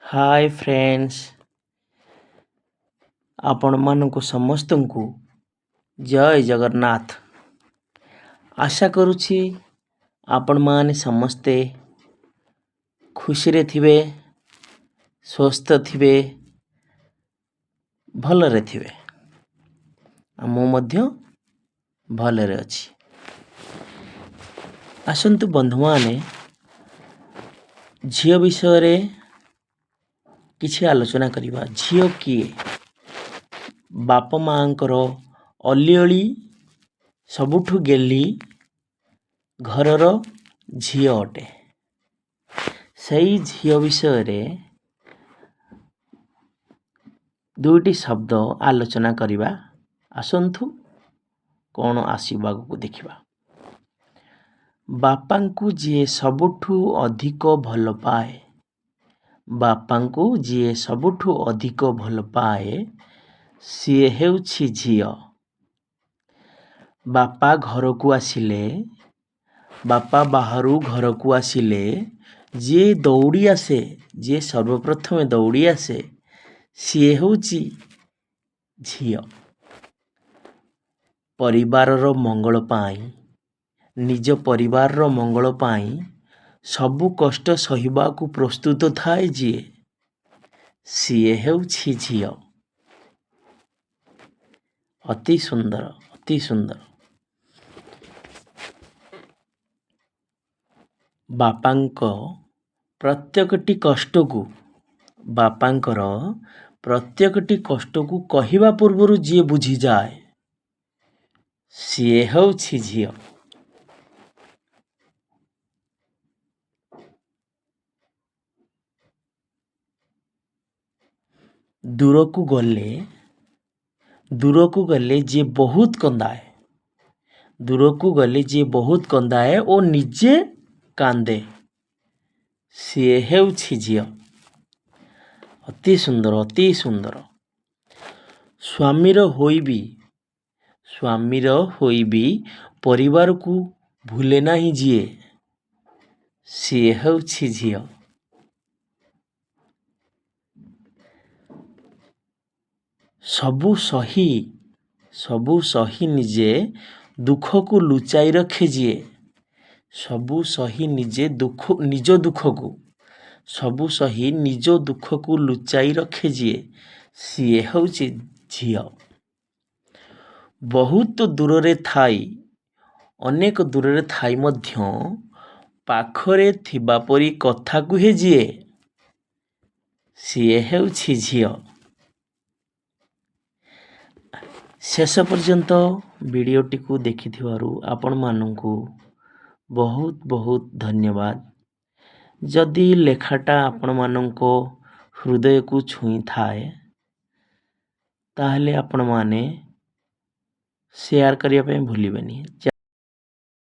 ହାଏ friends, ଆପଣମାନଙ୍କୁ ସମସ୍ତଙ୍କୁ ଜୟ ଜଗନ୍ନାଥ। ଆଶା କରୁଛି ଆପଣମାନେ ସମସ୍ତେ ଖୁସିରେ ଥିବେ, ସୁସ୍ଥ ଥିବେ, ଭଲରେ ଥିବେ। ଆଉ ମୁଁ ମଧ୍ୟ ଭଲରେ ଅଛି। ଆସନ୍ତୁ ବନ୍ଧୁମାନେ, ଝିଅ ବିଷୟରେ କିଛି ଆଲୋଚନା କରିବା। ଝିଅ କିଏ? ବାପା ମାଆଙ୍କର ଅଲିଅଳି, ସବୁଠୁ ଗେହ୍ଲି ଘରର ଝିଅ ଅଟେ। ସେଇ ଝିଅ ବିଷୟରେ ଦୁଇଟି ଶବ୍ଦ ଆଲୋଚନା କରିବା। ଆସନ୍ତୁ, କ'ଣ ଆସିବ ଆଗକୁ ଦେଖିବା। ବାପାଙ୍କୁ ଯିଏ ସବୁଠୁ ଅଧିକ ଭଲ ପାଏ, ବାପାଙ୍କୁ ଯିଏ ସବୁଠୁ ଅଧିକ ଭଲ ପାଏ, ସିଏ ହେଉଛି ଝିଅ। ବାପା ଘରକୁ ଆସିଲେ, ବାପା ବାହାରୁ ଘରକୁ ଆସିଲେ ଯିଏ ଦୌଡ଼ି ଆସେ, ଯିଏ ସର୍ବପ୍ରଥମେ ଦୌଡ଼ି ଆସେ, ସିଏ ହେଉଛି ଝିଅ। ପରିବାରର ମଙ୍ଗଳ ପାଇଁ, ନିଜ ପରିବାରର ମଙ୍ଗଳ ପାଇଁ ସବୁ କଷ୍ଟ ସହିବାକୁ ପ୍ରସ୍ତୁତ ଥାଏ ଯିଏ, ସିଏ ହେଉଛି ଝିଅ। ଅତି ସୁନ୍ଦର, ଅତି ସୁନ୍ଦର। ବାପାଙ୍କ ପ୍ରତ୍ୟେକଟି କଷ୍ଟକୁ, ବାପାଙ୍କର ପ୍ରତ୍ୟେକଟି କଷ୍ଟକୁ କହିବା ପୂର୍ବରୁ ଯିଏ ବୁଝିଯାଏ, ସିଏ ହେଉଛି ଝିଅ। ଦୂରକୁ ଗଲେ, ଦୂରକୁ ଗଲେ ଯିଏ ବହୁତ କନ୍ଦାଏ, ଦୂରକୁ ଗଲେ ଯିଏ ବହୁତ କନ୍ଦାଏ ଓ ନିଜେ କାନ୍ଦେ, ସିଏ ହେଉଛି ଝିଅ। ଅତି ସୁନ୍ଦର, ଅତି ସୁନ୍ଦର। ସ୍ୱାମୀର ହୋଇ ବି, ସ୍ୱାମୀର ହୋଇ ବି ପରିବାରକୁ ଭୁଲେ ନାହିଁ ଯିଏ, ସିଏ ହେଉଛି ଝିଅ। ସବୁ ସହି, ସବୁ ସହି ନିଜେ ଦୁଃଖକୁ ଲୁଚାଇ ରଖେ ଯିଏ, ସବୁ ସହି ନିଜେ ଦୁଃଖ, ନିଜ ଦୁଃଖକୁ, ସବୁ ସହି ନିଜ ଦୁଃଖକୁ ଲୁଚାଇ ରଖେ ଯିଏ, ସିଏ ହେଉଛି ଝିଅ। ବହୁତ ଦୂରରେ ଥାଇ, ଅନେକ ଦୂରରେ ଥାଇ ମଧ୍ୟ ପାଖରେ ଥିବା ପରି କଥା କୁହେ ଯିଏ, ସିଏ ହେଉଛି ଝିଅ। ଶେଷ ପର୍ଯ୍ୟନ୍ତ ଭିଡ଼ିଓଟିକୁ ଦେଖିଥିବାରୁ ଆପଣମାନଙ୍କୁ ବହୁତ ବହୁତ ଧନ୍ୟବାଦ। ଯଦି ଲେଖାଟା ଆପଣମାନଙ୍କ ହୃଦୟକୁ ଛୁଇଁଥାଏ, ତାହେଲେ ଆପଣମାନେ ସେୟାର କରିବା ପାଇଁ ଭୁଲିବେନି।